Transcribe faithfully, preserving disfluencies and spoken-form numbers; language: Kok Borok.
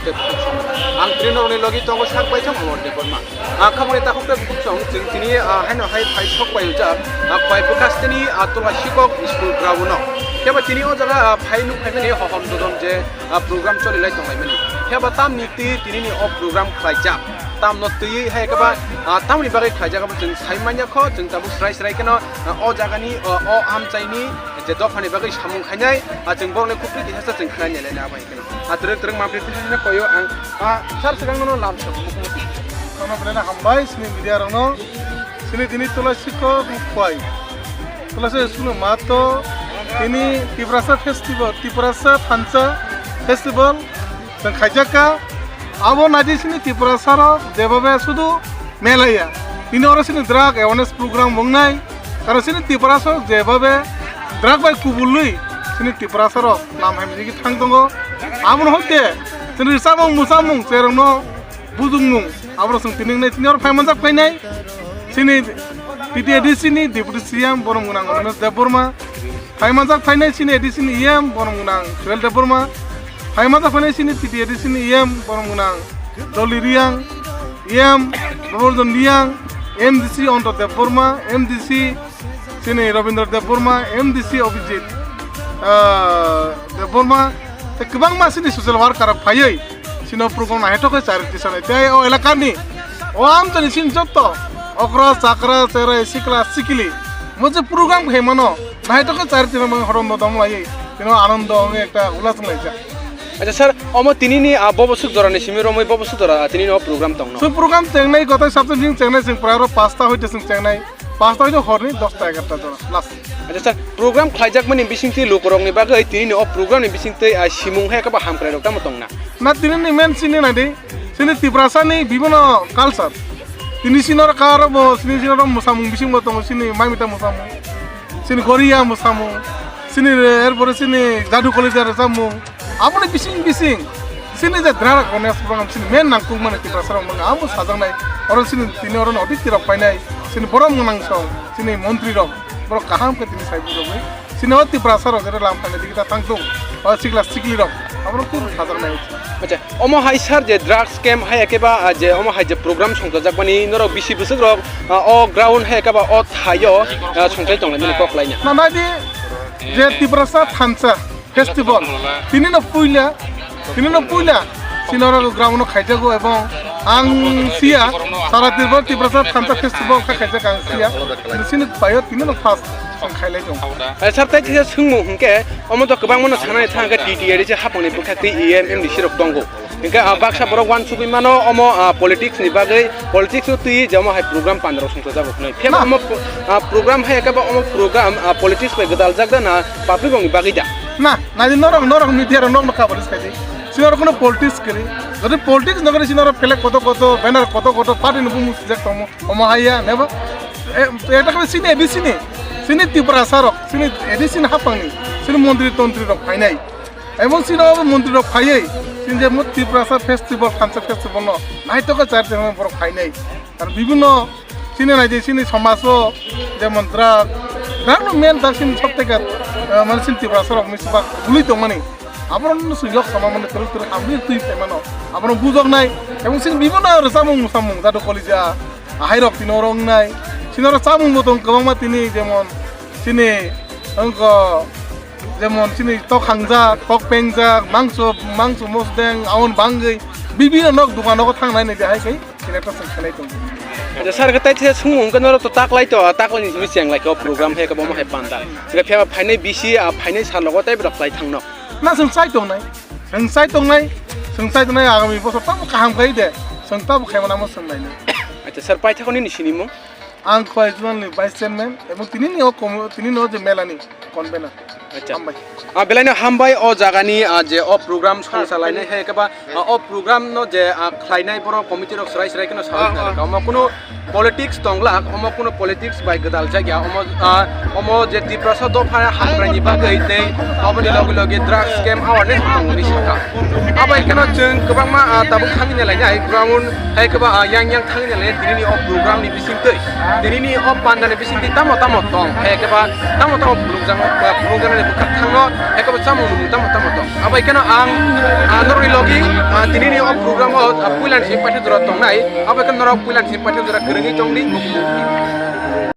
Ang tini norokni logi tongo sak bai chong Amor Debbarma. Ah, khamani takhuk tei bukhuk chong chwng tini, ah, haino hai phai sok bai ujak, ah, Khwai Bwkasteni, ah, Tola Sikok School ground-o. Phiya ba tini o jaga, ah, phai nuk phaimani hohom dodon je, ah, program choli lai tong laimani. Phiya ba tamni twi tinini o program khlaijak. Tamno twiwi hai khe ba, ah, tamoni bagwi khlaijak abo chwng sai manya kho, chwng tabuk srai srai kheno, ah, o jagani, o, o amchaini je dophani bagwi samung khainai, ah, chwng borokni khuk twi kisa chwng khlai nai lai na bai. Ah, twrwk twrwk mapri tisa koyo ang, ah, sar swkang no lam song. Kono belai hambai sini media rokno. Sini tini Tola Sikok Khwai. Tola Sikok School mato tini Tiprasa Festival, Tiprasa Thansa Festival chwng khaijak kha. Abo naidi sini Tiprasa rok jebabe sudu melaya. Tini oro sini drug awareness program wngnai. Karon sini Tiprasa rok jebabe drug bai kubului sini Tiprasa rok lam hai miji thang tongo. Amo hoite sini samung musamung cherokno bujungmung abo rok chwng tini wngnai. Tini oro phai manjak phainai sini T T A D C ni Deputy C M borom gwnang Ronish Debbarma. Phai manjak phainai sini A D C ni E M borom gwnang Suhel Debbarma. Phai manjak phainai sini T T A D C ni E M borom gwnang Dolly Riang, E M Baboljon Riang, M D C Onto Debbarma, M D C sini Robindra Debbarma, M D C Abhijit, ah, Debbarma, tei kwbangma sini social worker rok phaiwi sini o program naithok khe chari tisanai. Tei o elakani o amchaini sini jotto okra, chakra, cherai, sikla, sikili mo je program khaimano naithok khe chari tisanai horom dodom laiwi tino anondo wngwi ekta ulas wnglaijak. Acha sir, omo tinini, ah, bobo suk jorani simi romwi bobo suk jora, ah, tinini o program tongno. So program chengnai kotai sabjak jing chengnai chwng prai oro pasta hoite chwng chengnai. Pasta hoite horni dosta egarta jora last. Acha sir, program khlaijakmani bisingtwi lukurokni bagwi tinini o programni bisingtwi, ah, simung hai khe ba hamkrairok tamo tongna? Na tinini main sini naidi, sini Tiprasani bibino culture. Tini sinor karo bo, sini sinor musamung bisingbo tongo, sini maimita musamung, sini goriya musamung, sini erpore sini jadu kolija rwchapmung. Aboni bising bising sini je drug awareness program sini main nangkukmani Tiprasa rok mangkha, abo sajaknai. Oro sini tini oro no authority rok painai, sini borom gwnang song, sini montri rok, borok kaham khe tini sai bujogwi. Sini o Tiprasa rok jera lam phainai digi ta thangtung, o sikla sikli rok, abo rok tini sajaknai. Acha, omo hai sir je drugs camp hai khe ba, ah, je omo hai je program songchajakmani norok bisi bwswk rok, ah, o ground hai khe ba o thaio, ah, songchai tonglaimani kok laina. Na nai di je Tiprasa thansa festival. Tini no puila, tini no puila, sini oro ground no khaijago ebong ang siya sara Tripura Tiprasa thansa festival kha khaijak ang siya. Sini payo tini no first ang khailai tong. Eh, sir, tai kisa swngmung hwnkhe, omo to kwbangma no sanai thang khe T T A D C hapangni bwkhak tei E M M D C rok tongo. Hingke, ah, baksa borok uansugui mano, omo, ah, politics ni bagwi, politics no twi je omo hai program panda rok songchajago hwnwi. Phiya ba omo, ah, program hai khe ba omo program, ah, politics bai gwdal jak da na public rok ni bagwi da? Na, nai di norok, norok media rok nok nokha police khai di. Sini oro kono politics kwrwi. Jodi politics nokha di sini oro flag koto koto, banner koto koto, party ni bumung sijak tongmo, omo hai ya, nebo? E, eta khe sini A D C ni, sini Tiprasa rok, sini A D C ni hapang ni, sini montri tontri rok phainai. Ebong sini abo montri rok phaiwi sini je mo Tiprasa festival, thansa festival no naithok khe chari tongma borok phainai. Ar bibinno sini nai je sini somaj o jemon drug, drug no main ta sini sob theke, eh, mane sini Tiprasa rok misi bak bului tongmani. Aborok no swi yok sama mane twrwk twrwk hamri twi phaimano. Aborok bujoknai ebong sini bibinno rwchapmung mwsamung jadu kolija. Ahai rok tini oro wngnai. Sini oro chamung bo tong kwbangma tini jemon sini wngkha jemon sini tok hangjak, tok pengjak, mangso, mangso mosdeng, aboni bangwi bibinno nok dukan nogo thangnai nai de hai kai sini ekta song khelai tong. Acha sir khe tai se sung wngkha norok to taklai to, taklai ni simi cheng lai khe o program hai khe bo hai panda. Hingkhe phiya phainai bisi, ah, phainai sal logo tei borok klai thangno. Na chwng chai tongnai, chwng chai tongnai, chwng chai tongnai agami bosor tamo kaham khai de, chwng tamo khaimani amo chwng nainai. Acha sir, paithakgo nini sinimung? Ang Khwai Zonal ni Vice Chairman, ebong tini ni o komi-, tini ni o je mela ni convener. Acha. Hambai. Ah, belai no hambai o jaga ni, ah, je o program song salainai hai khe ba, ah, o program no je, ah, khlainai borok committee rok srai srai kheno salai. Ah, ah. Omo kuno Politics tonglak, omo kuno politics bai gwdal jakya, omo, ah, omo je Tiprasa dopha hamkraini bagwi tei oboni logi logi drugs scam awareness tongo hinwi sakha. Abai kheno chwng kwbangma, ah, tabuk thangwi lainai ground hai kwba, ah, yang yang thangwi lainai tinini o program ni bisingtwi, tinini o panda ni bisingtwi tamo tamo tong hai kwba tamo tamo phunukjakma, ah, phunukjaknai bwkhak thangno hai kwba chamung nung tamo tamo tong. Abai kheno ang, ah, norokni logi, ah, tinini o program o, ah, puilani simi paithak jora tongnai. Abai kheno norok puilani simi paithak jora kwrwngwi tongdi.